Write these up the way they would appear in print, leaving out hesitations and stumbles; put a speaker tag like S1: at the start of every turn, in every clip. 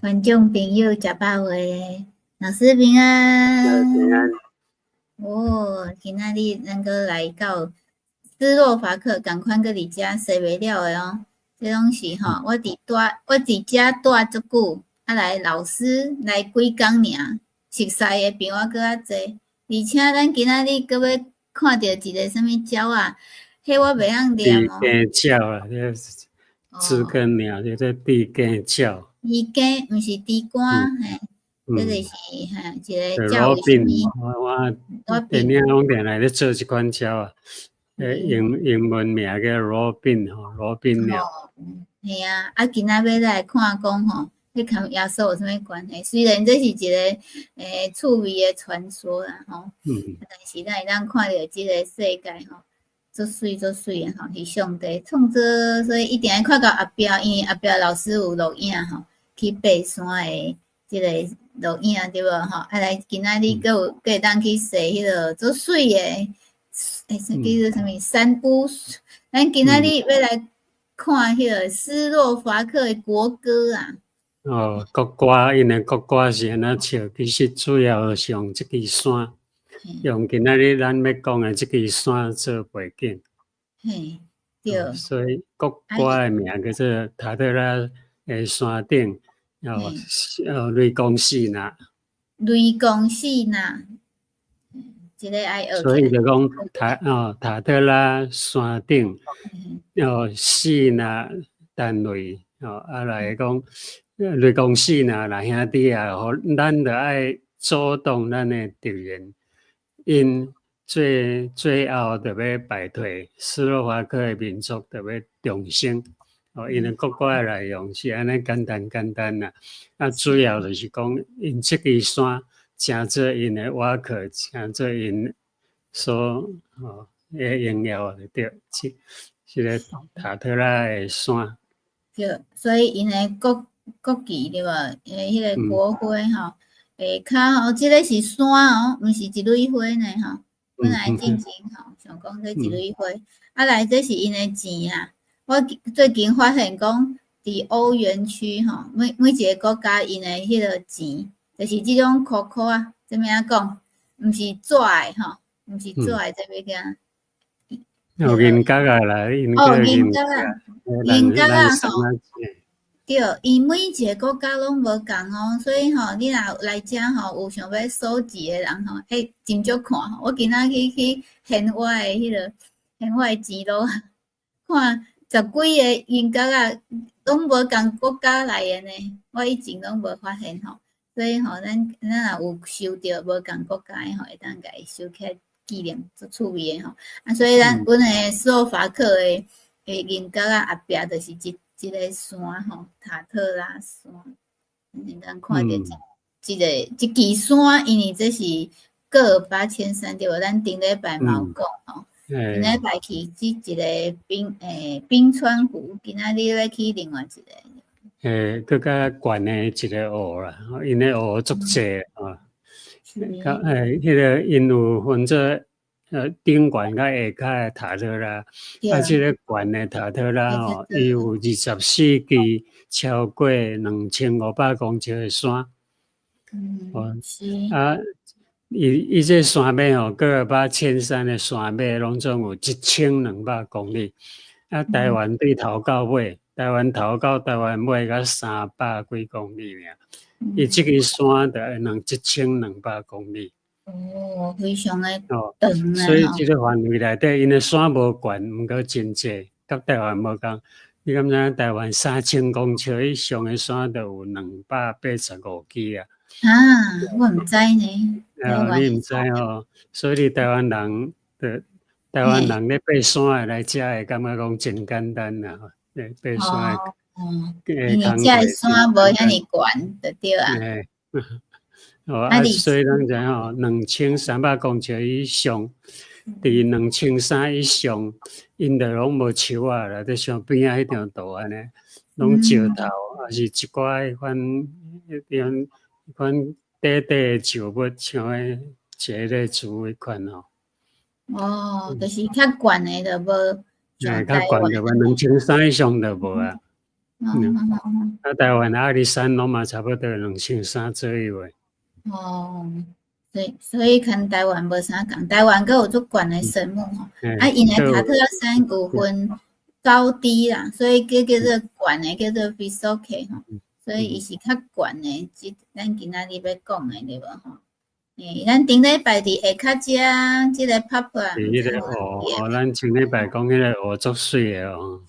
S1: 觀眾朋友食飽未？老師平安。
S2: 平安。
S1: 哦，今仔日咱閣來到斯洛伐克，仝款閣佇遮踅袂了的哦。這攏是吼，我佇遮蹛足久，啊來老師來幾工爾，熟似的朋友閣較濟。而且咱今仔日閣欲看著一个啥物鳥仔，彼我袂曉念哦。
S2: 地雞鳥啊，這知更鳥，叫做地雞鳥。
S1: 地雞，毋是豬肝嘿，這個是嘿一個鳥。
S2: Robin，我電影攏定來咧做這款鳥啊，英文名叫 Robin 吼，羅賓鳥。
S1: 嘿啊，啊今仔欲來看講吼，彼佮耶穌有啥物關係？雖然這是一個趣味的傳說啦吼，但是咱會當看著這個世界吼，足媠足媠的吼，是上帝創造，所以一定愛看到後壁，因為後壁老師有錄影吼，去爬山的這個錄影對無吼？啊來，今仔日閣有閣會當去踅彼個足媠的，叫做啥物山屋？咱今仔日欲來看彼個斯洛伐克的國歌啊！
S2: 哦，國歌，𪜶的國歌是按怎唱？其實主要是用這支山，用今仔日咱欲講的這支山做背景。
S1: 嘿，對。
S2: 所以國歌的名叫做塔特拉的山頂，哦，雷公四若。
S1: 雷公四若，這个愛學。
S2: 所以就講塔特拉山頂，哦，四若單位，哦，啊來講。雷公四若啦兄弟啊，予咱著愛阻擋咱的敵人，𪜶最後著欲敗退，斯洛伐克的民族著欲重生。哦，𪜶的國歌的內容是按呢簡單簡單啦。啊，主要就是講𪜶這支山成做𪜶的倚靠，成做𪜶所的榮耀就對。這個塔特拉的山。
S1: 對，所以𪜶的國旗對無？彼個國徽吼，下跤吼，這个是山哦，毋是一蕊花呢吼。本來進前吼，想講這一蕊花，啊來這是𪜶的錢啊。我最近發現講，佇歐元區吼，每一个國家𪜶的彼个錢，就是這種箍箍啊，這物仔講，毋是紙的吼，毋是紙的，這物件。
S2: 哦，銀角仔啦，
S1: 哦，銀角仔，銀角仔吼。對，伊每一个國家攏無仝哦，所以吼，你若來遮吼，有想欲收集的人吼，真足看。我今仔去現我的彼个，現我的錢路，看十幾个銀角仔，攏無仝國家來的呢。我以前攏無發現吼，所以吼，咱若有收著無仝國家的吼，會當共伊收起來紀念，足趣味的吼。啊，所以咱阮的斯洛伐克的銀角仔後壁就是這個山吼，塔特拉山，你通看著這支山，因為這是戈爾巴阡山對無？咱頂禮拜嘛有講吼，頂禮拜去這一个冰川湖，今仔日欲去另外一个。
S2: 閣較懸的一个湖啦，𪜶的湖足濟啊。較彼个𪜶有分做頂懸佮下跤的塔特拉，啊，這个懸的塔特拉吼，伊有24支超過2500公尺的山。啊，伊這山脈吼，戈爾巴阡山的山脈攏總有1200公里。啊，台灣對頭到尾，台灣頭到台灣尾才300幾公里爾。伊這支山就1200公里。
S1: 哦，非常的長。
S2: 所以這个範圍內底，𪜶的山無懸，毋過真濟，佮台灣無仝。你敢知影台灣3000公尺以上的山就有285支啊？
S1: 啊，我毋知呢。
S2: 啊，你毋知吼，所以台灣人咧爬山的來遮會感覺講真簡單啦，爬山的。
S1: 哦，因為遮的山無遐爾懸，就對啊。
S2: 哦，啊，所以咱知影吼，2300公尺以上，佇2300以上，𪜶就攏無樹仔啦，就像邊仔彼張圖按呢，攏石頭，抑是一寡彼款彼種彼款短短的樹木，像彼一个樹彼款吼。
S1: 哦，就是較懸的就無。
S2: 較懸就無，2300以上就無啊。啊，台灣阿里山攏嘛差不多2300左右的。
S1: 哦，所以跟台灣無啥仝，台灣閣有足懸的神木吼。啊，𪜶的塔特拉山有分高低啦，所以叫做懸的叫做 Vysoké 吼，所以伊是較懸的，這咱今仔日欲講的對無吼？欸，咱頂禮拜佇下跤遮，這個 Poprad。
S2: 佇彼個湖，咱上禮拜講彼個湖足媠的哦，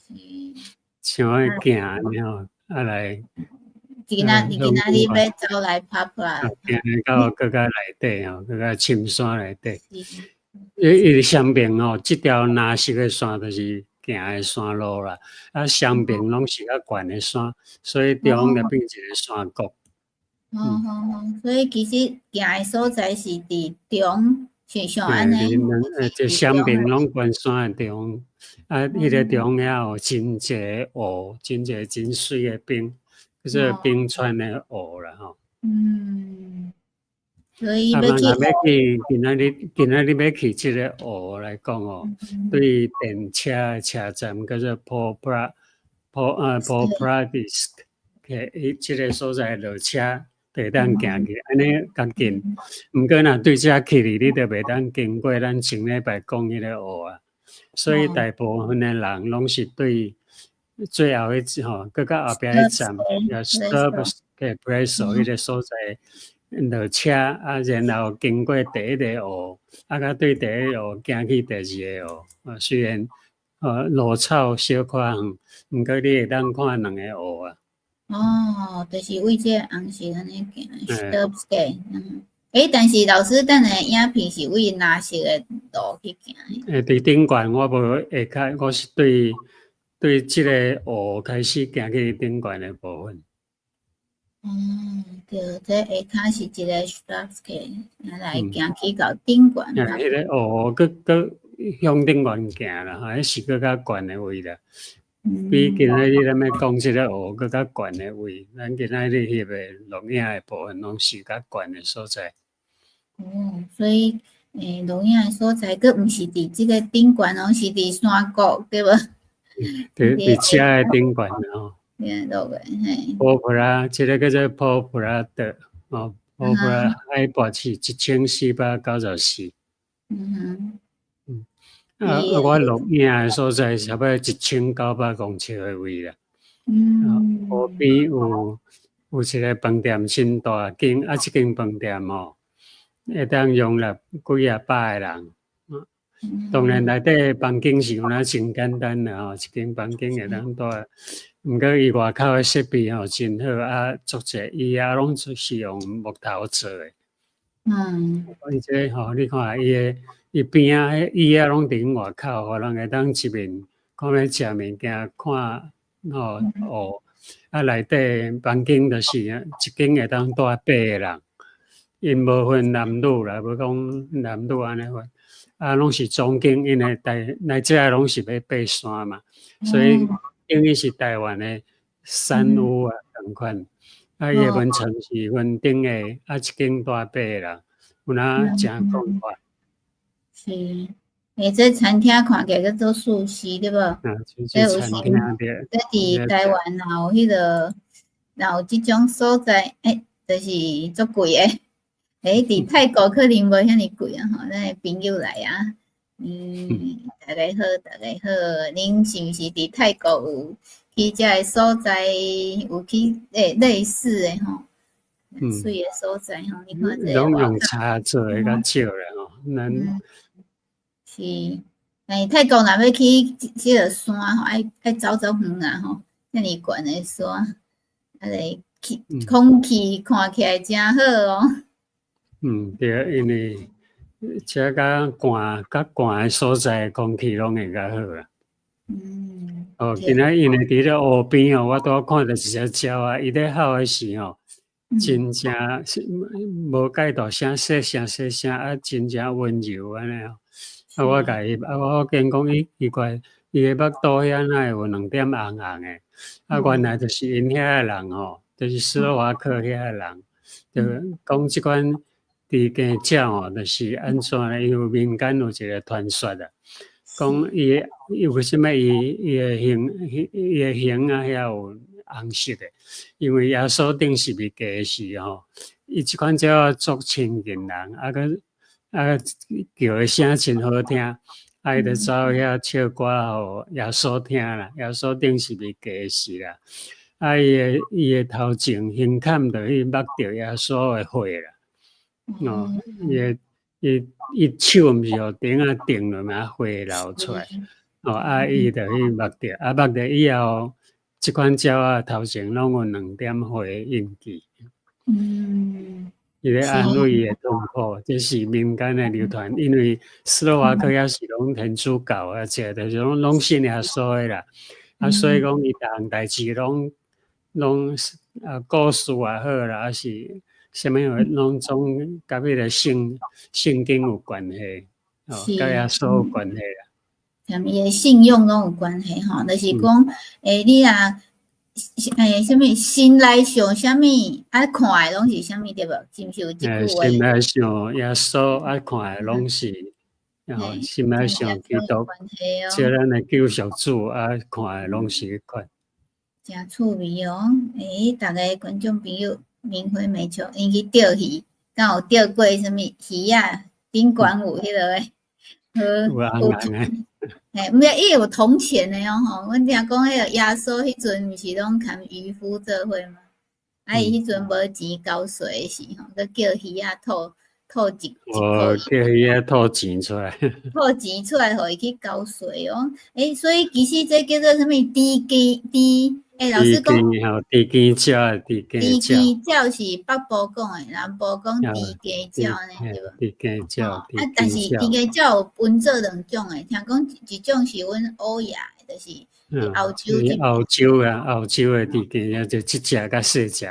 S2: 像愛行按呢吼，啊來。
S1: 今仔日欲走來 Poprad。
S2: 行到閣較內底吼，閣較深山內底。伊伊雙爿吼，這條藍色的線就是行的山路啦，啊雙爿攏是較懸的山，所以中間就變一個山谷。
S1: 哦哦哦，所以其實行的所在是佇中，是像按呢。
S2: 這雙爿攏懸山的中，啊，彼個中遐有真濟湖，真濟真媠的冰，叫做冰川的湖啦吼。
S1: 嗯，所以
S2: 啊，若欲去今仔日欲去這个湖來講哦，對電車的車站叫做 Popradske，伊這个所在落車。會當行去，按呢較近。毋過若對遮去哩，你就袂當經過咱上禮拜講彼个湖啊。所以大部分的人攏是對最後彼吼，閣較後壁彼站，叫 Štrbské Pleso 彼个所在落車，啊，然後經過第一个湖，啊，閣對第一個湖行去第二個湖。啊，雖然路草小可遠，毋過你會當看兩个湖啊。
S1: 哦，就是為這個紅色按呢行，Štrbské。嗯，欸，但是老師等下影片是為藍色的路去行的。
S2: 欸，佇頂懸我無下跤，我是對這个湖開始行去頂懸的部分。
S1: 哦，對，這下跤是一個 Štrbské，來行去到頂懸。
S2: 彼个湖閣閣向頂懸行啦，吼，彼是閣較懸的位啦。比今仔日咱欲講這个湖閣較懸的位，咱今仔日翕的錄影的部分攏是較懸的所在。
S1: 哦，所以，欸，錄影的所在，閣毋是佇這個頂懸哦，是佇山谷，對無？
S2: 佇車的頂懸吼。
S1: 對，落來嘿。
S2: Poprad，這个叫做 Poprad，哦，Poprad 海拔是1494。啊，我錄影的所在差不多1900公尺的位啦。湖邊有一个飯店真大間，啊，這間飯店吼，會當容納幾仔百個人。當然內底房間是有影真簡單啦吼，一間房間會當住。毋過伊外口的設備吼真好，啊，足濟椅仔攏是用木頭做的。伊這吼，你看伊的伊邊仔彼椅仔攏佇外口，予人會當一面看欲食物件，看吼湖。啊，內底房間就是一間會當住八個人，𪜶無分男女啦，無講男女按呢分，啊，攏是總間，因為台來遮攏是欲爬山嘛，所以等於是台灣的山屋啊仝款。啊，伊的溫床是分頂下，啊，一間住八個人，有影誠廣闊。
S1: 是，欸，這餐廳看起來叫做熟悉，對無？
S2: 啊，這是餐廳對。
S1: 這佇台灣若有彼个，若有這種所在，欸，就是足貴的。欸，佇泰國可能無遐爾貴啊吼，咱的朋友來啊，大家好，大家好，恁是毋是佇泰國有去這个所在，有去欸類似的吼，媠的所在吼？你看這
S2: 攏用柴做的較少啦吼，咱。
S1: 是，但是泰國若欲去這個山吼，愛走足遠啊吼，遮爾懸的山，啊咧氣空氣看起來誠好哦。
S2: 嗯，對，因為遮較寒、較寒的所在，空氣攏會較好啦。哦，今仔因為佇咧湖邊哦，我拄仔看著一隻鳥仔，伊咧吼的時吼，真正是無介大聲，細聲細聲，啊，真正溫柔按呢吼。啊，我共伊，啊，我見講伊奇怪，伊的腹肚遐哪會有兩點紅紅的？啊，原來就是𪜶遐的人吼，就是斯洛伐克遐的人，就講這款雉雞鳥吼，就是按怎呢？因為民間有一個傳說啊，講伊伊為啥物伊伊的形伊的形仔遐有紅色的，因為耶穌釘十字架時吼，伊這款鳥仔足親近人，啊閣啊叫的聲真好聽，啊伊就走遐唱歌予耶穌聽啦，耶穌釘十字架時啦，啊伊的頭前胸坎就去目著耶穌的血啦，哦，伊的伊伊手毋是予釘仔釘落嘛，血流出來，哦，啊伊就去目著，啊目著以後，這款鳥仔頭前攏有兩點血印記。伊咧安慰伊的痛苦，這是民間的流傳，因為斯洛伐克也是攏天主教啊，這就是攏攏信耶穌的啦。啊，所以講伊逐項代誌攏攏啊故事也好啦，還是啥物話，攏總佮彼個聖聖經有關係，哦，佮耶穌有關係啦。
S1: 佮伊的信仰攏有關係吼，就是講，欸，你若欸，啥物心內想啥物，啊看的攏是啥物對無？是毋是有這句話？
S2: 心內想耶穌，啊看的攏是，然後心內想基督，這咱的救贖主，啊看的攏是彼款。
S1: 誠趣味哦！欸，逐个觀眾朋友，明輝沒錯，𪜶去釣魚，敢有釣過啥物魚仔？頂懸有彼落的，
S2: 有紅紅的。
S1: 嘿，毋是伊有銅錢的哦吼，阮聽講彼個耶穌彼陣毋是攏牽漁夫做伙嗎？啊，伊彼陣無錢交稅的時吼，閣叫魚仔吐吐一一
S2: 哦，叫魚仔吐錢出來，
S1: 吐錢出來，予伊去交稅哦。欸，所以其實這叫做啥物？豬雞豬，欸，老師講，
S2: 吼，豬雞鳥，豬雞
S1: 豬雞鳥是北部講的，南部講豬雞鳥按呢對無？
S2: 豬雞鳥，
S1: 啊，但是豬雞鳥有分做兩種的，聽講一種是阮歐亞的，就是歐洲。
S2: 歐洲啊，歐洲的豬雞鳥就這隻較細隻，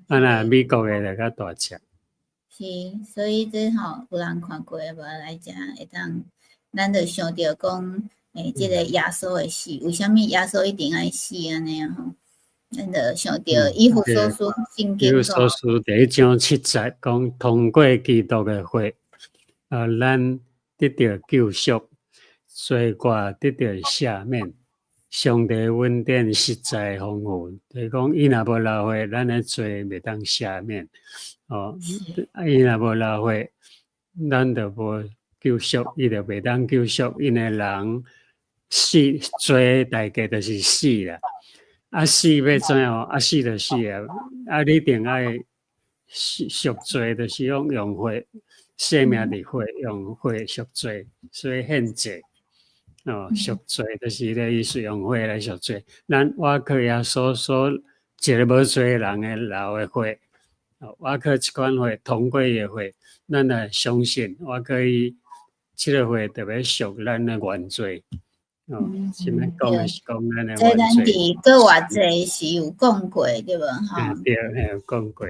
S2: 啊若美國的就較大隻。
S1: 是，所以這吼有人看過無來遮會當，咱就想著講，欸，這個耶穌的死，為啥物耶穌一定愛死按呢吼？咱就想著以弗所書聖經。
S2: 以弗所書第一章七節講，通過基督的血，啊，咱得著救贖，罪過得著赦免，上帝恩典實在豐富。就是講，伊若無流血，咱的罪袂當赦免。哦，啊，伊若無流血，咱就無救贖，伊就袂當救贖，因為人死罪代價就是死啦。啊，死欲怎樣？啊，死就死啊！啊，你一定愛贖罪，就是講用血，生命佇血，用血贖罪，所以獻祭。哦，贖罪就是彼個意思，用血來贖罪。咱倚靠耶穌所一个無罪人的流的血，倚靠這款血，通過伊的血，咱來相信，倚靠伊這个血特別贖咱的原罪。哦，前面講的是講咱的
S1: 這咱佇閣活祭時有講過，對無？吼，
S2: 對，有講過。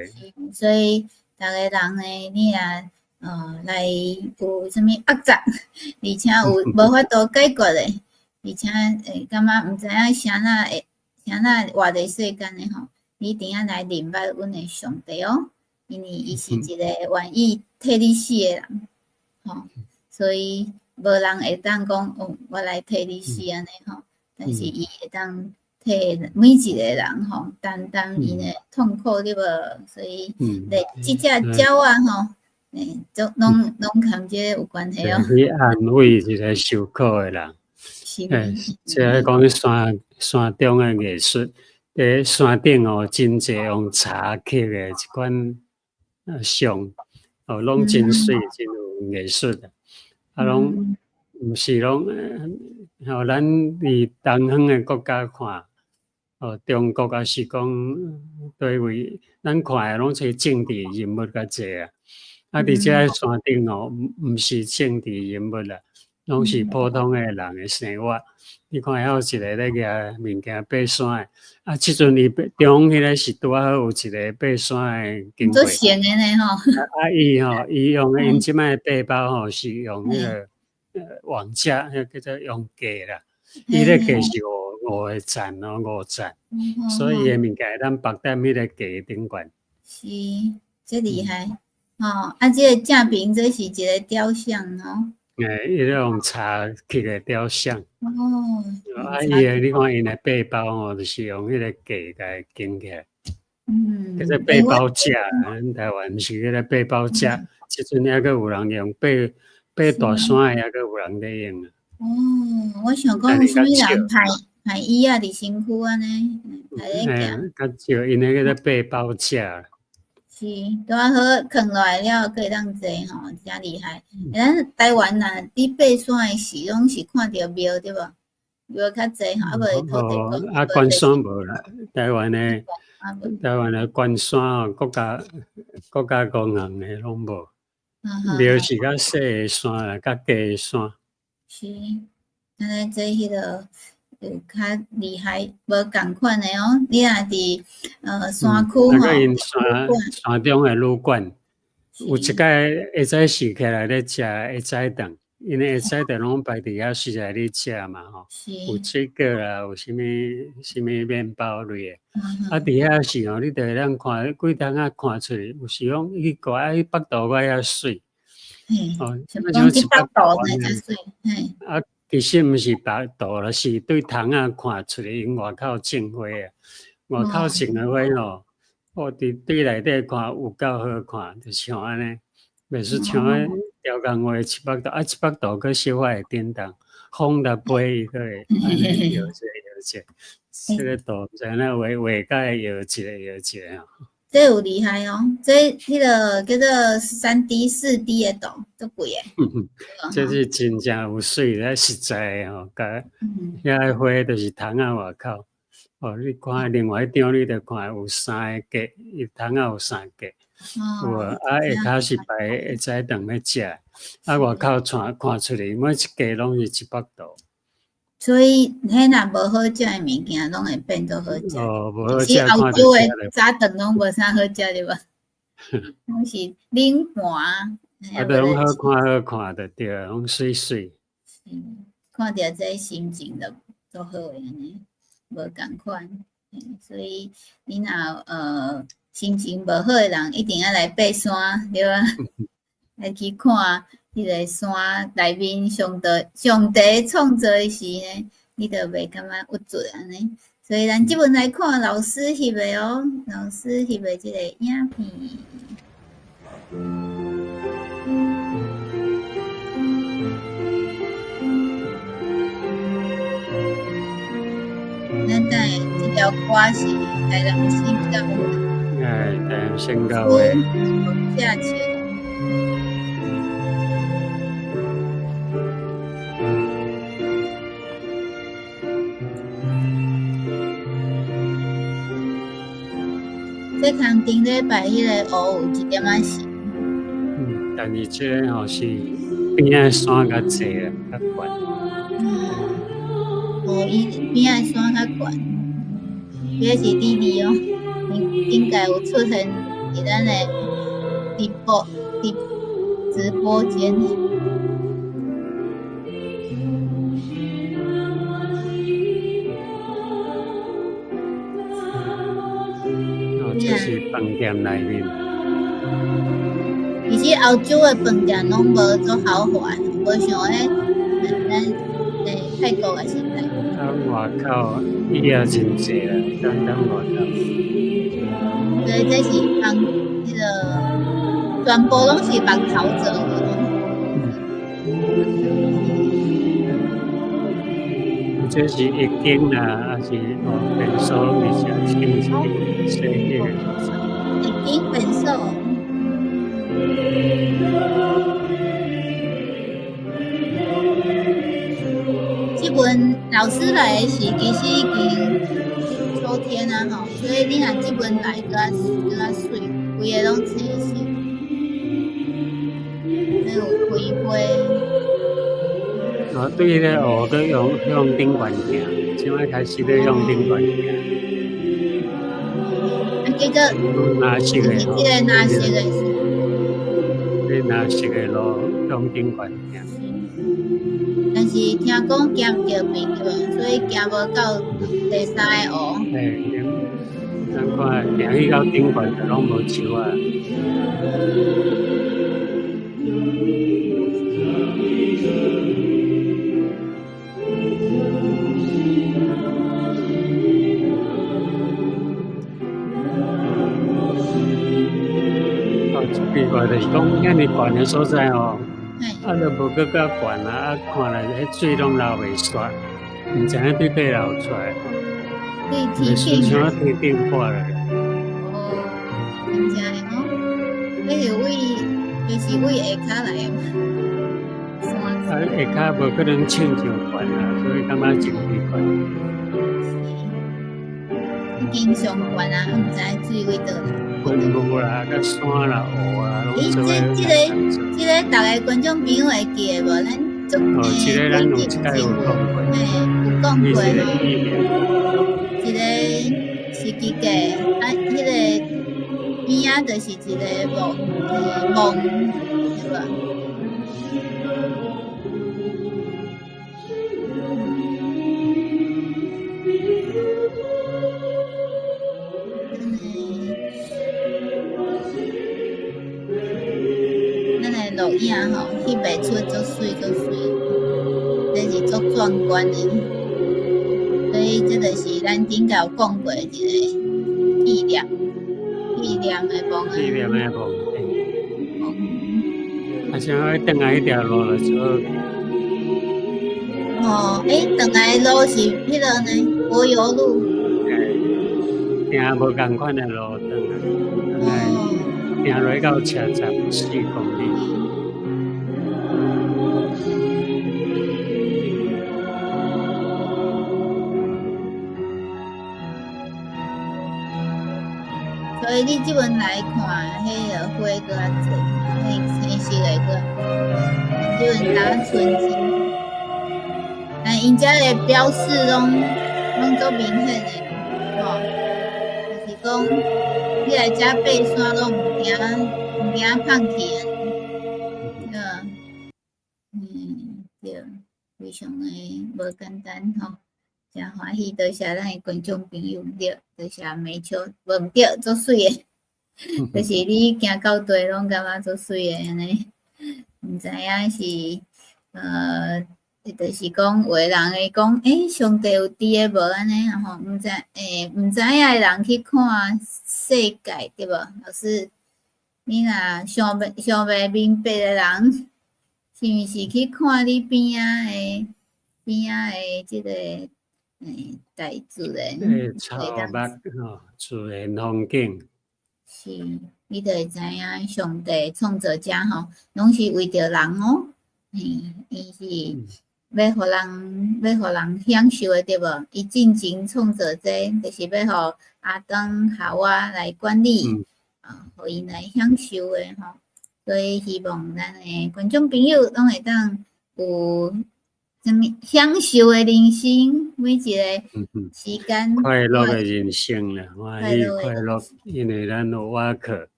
S1: 所以逐个人呢，你若來有啥物壓榨，而且有無法度解決的，而且會感覺毋知影啥那會啥那活佇世間的吼，你一定愛來認捌阮的上帝哦，因為伊是一個願意替你死的人，吼，所以無人會當講哦，我來替你死按呢吼，但是伊會當替每一個人吼擔當𪜶的痛苦對無？所以，咧這隻鳥仔吼，欸，都攏攏佮這個有關係哦。
S2: 去安慰一個受苦的人。欸，這個講山山中的藝術，佇山頂哦，真濟用柴刻的這款像，哦，攏真媠，真有藝術的。啊，攏毋是攏，吼，咱佇東方的國家看，哦，中國抑是講佗位，咱看的攏是政治人物較濟啊。啊，佇這个山頂哦，毋是政治人物啦，攏是普通的人的生活。你看遐有一個咧舉物件爬山的，啊，這陣伊中彼个是拄仔好有一個爬山的經過。
S1: 足神的呢吼。
S2: 啊，伊吼，伊用𪜶這擺的背包吼，是用彼个網架，彼叫做用架啦。伊咧架是五五个層哦，五層，所以伊的物件會當縛踮彼个架頂懸。
S1: 是，這厲害。吼，啊，這个正邊這是一个雕像哦。
S2: 欸，伊咧用柴刻的雕像。
S1: 哦。
S2: 啊，伊的你看𪜶的背包吼，就是用彼个架共伊扛起來。叫做背包架，咱台灣是彼個背包架，這陣猶閣有人用爬爬大山的，猶閣有人咧用啊。
S1: 哦，我想講有啥物人排排椅仔佇身軀按呢，排咧行。
S2: 較少，𪜶的叫做背包架。
S1: 是，拄仔好囥落來了，閣會當坐吼，誠厲害。咱台灣若佇爬山的時，攏是看著廟對無？廟較濟吼，啊無土地公。
S2: 啊，關山無啦，台灣的關山吼，國家公園的攏無。廟是較細的山啦，較低的山。
S1: 是，按呢這彼個有較厲害，無仝款的哦。你若佇山區吼，
S2: 啊，閣𪜶山山中的旅館，有一擺下早時起來咧食下早頓，因為下早頓攏擺佇遐隨在咧食嘛吼。有水果啦，有啥物啥物麵包類的。啊，佇遐時吼，你就會當看規窗仔看出去，有時講伊掛啊，腹肚我遐媠。哦，
S1: 像一腹肚呢才媠，嘿。
S2: 啊，其實毋是腹肚啦，是對窗仔看出去，𪜶外口種花啊，外口種的花吼，我佇對內底看有夠好看，就是像按呢，袂輸像彼雕工畫一腹肚，啊，一腹肚閣小可會振動，風若飛伊閣會按呢搖者搖者，這個圖毋知按怎畫畫甲會搖一下搖一下吼。
S1: 這有厲害哦，這彼個叫做3D、4D 的圖，足貴的。
S2: 這是真正有媠咧，實在的吼，共遐個花就是窗仔外口，哦，你看另外一張，你就看有三個格，伊窗仔有三格，有無？啊，下跤是擺下早頓欲食，啊，外口看看出去，每一格攏是一腹肚。
S1: 所以，彼若無好食的物件，攏會變做好食。
S2: 哦，無好食，
S1: 其實歐洲的早頓攏無啥好食對無？攏是冷盤。
S2: 啊，都攏好看好看就對，攏媠媠。
S1: 看著這心情就足好的按呢，無仝款。所以你若心情無好的人，一定愛來爬山，對吧？來去看彼個山內面上帝創造的時呢，你就袂感覺鬱卒按呢。所以咱這陣來看老師翕的哦，老師翕的這個影片。咱等下這條歌是台南新教會。
S2: 哎，台南新教會。
S1: 價錢。這空頂禮拜彼個烏有一點仔濕。
S2: 但是這個吼是邊仔山較濟啦，較懸。
S1: 哦，伊邊仔山較懸，這是弟弟哦，應該有出現佇咱的直播間。
S2: 哦，這是飯店內面。
S1: 其實歐洲的飯店攏無足豪華，無像彼咱泰國抑是台灣。
S2: 啊，外口椅仔真濟啦，等等外口。
S1: 對，這是放彼個全部攏是木頭做的。
S2: 這是一間啦，抑是哦便所攏是誠清洗彼個所在。
S1: 一間便所。這陣老師來的時，其實已經秋天啊吼，所以你若這陣來，閣較媠，規个攏青色，還有開花。
S2: 哦，對彼個湖閣向頂懸行，這擺開始咧向頂懸行。
S1: 啊，結果，
S2: 藍色的吼，
S1: 這個藍色的是。
S2: 這藍色的路向頂懸行。
S1: 但是聽講行毋著邊對無？所以行無到第三个湖。
S2: 嘿，咱看行去到頂懸就攏無樹仔。奇怪，就是講遐爾懸的所在吼，啊，都無閣較懸啊，啊，看來彼水攏流袂煞，毋知影對佗流出來。
S1: 對天頂。
S2: 像天頂破落來。
S1: 哦，真正的吼，彼是為，就是為下跤來的嘛。
S2: 啊，下跤無可能穿上懸啊，所以感覺真奇怪。
S1: 已經上懸啊，毋知水佇佗來。
S2: 雲霧啦，佮山啦、湖啦，攏做伙。
S1: 這個，逐个觀眾朋友會記得無？咱足
S2: 哦，這个咱有一擺有講過，
S1: 嘿，有講過吼。一个是機械，啊，彼个邊仔就是一个夢，夢，對無？录影吼，翕袂出足媠足媠，這是足壯觀的。所以這就是咱頂擺有講過一個紀念，紀念的墓啊。
S2: 紀念的墓。啊，像愛轉來彼條路就好。
S1: 哦，欸，轉來的路是彼个呢？柏油路。
S2: 欸，行無仝款的路轉來，行落到車站4公里。
S1: 所以你這陣來看，彼个花閣較濟，彼青色的閣，這陣打春季。但𪜶遮的標示攏足明顯的，吼，就是講你來遮爬山攏毋驚放棄啊，對，非常的無簡單吼。誠歡喜，多謝咱的觀眾朋友，對，多謝美秋，無毋對，足媠的，就是你行到底攏感覺足媠的按呢，毋知影是，就是講有的人會講，欸，上帝有佇个無按呢吼，毋知，毋知影的人去看世界，對無？老師，你若想袂明白的人，是毋是去看你邊仔的邊仔的這个？大自然，
S2: 草木吼，自然風景。
S1: 是，你就會知影上帝創造者吼，攏是為著人哦，嘿，伊是欲予人，欲予人享受的對無？伊進前創造這個，就是欲予亞當夏娃來管理，啊，予𪜶來享受的吼。所以希望咱的觀眾朋友攏會當有啥物享受的人生，每一个時間
S2: 快樂的人生啦，歡喜快樂，因為咱有瓦克。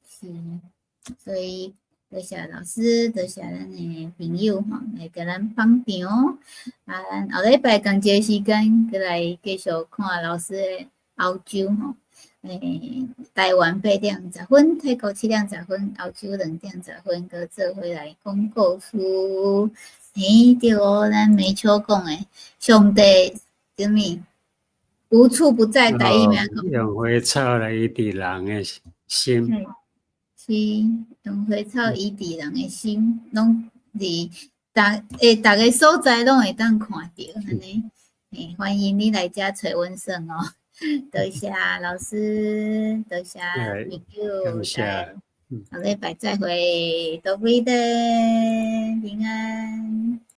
S1: 是，所以多謝老師，多謝咱的朋友吼，來共咱捧場。啊，咱後禮拜仝一个時間，閣來繼續看老師的歐洲吼。台灣8點10分，泰國7點10分，歐洲2點10分，閣做伙來講故事。欸，對哦，咱美秋講的，上帝啥物無處不在，台語欲按怎講？
S2: 用花草來醫治人的心。
S1: 是，用花草醫治人的心，攏佇逐个所在攏會當看著，按呢。欸，歡迎你來遮揣阮耍哦。多謝老師，多謝朋友，
S2: 感謝。
S1: 後禮拜再會，多謝。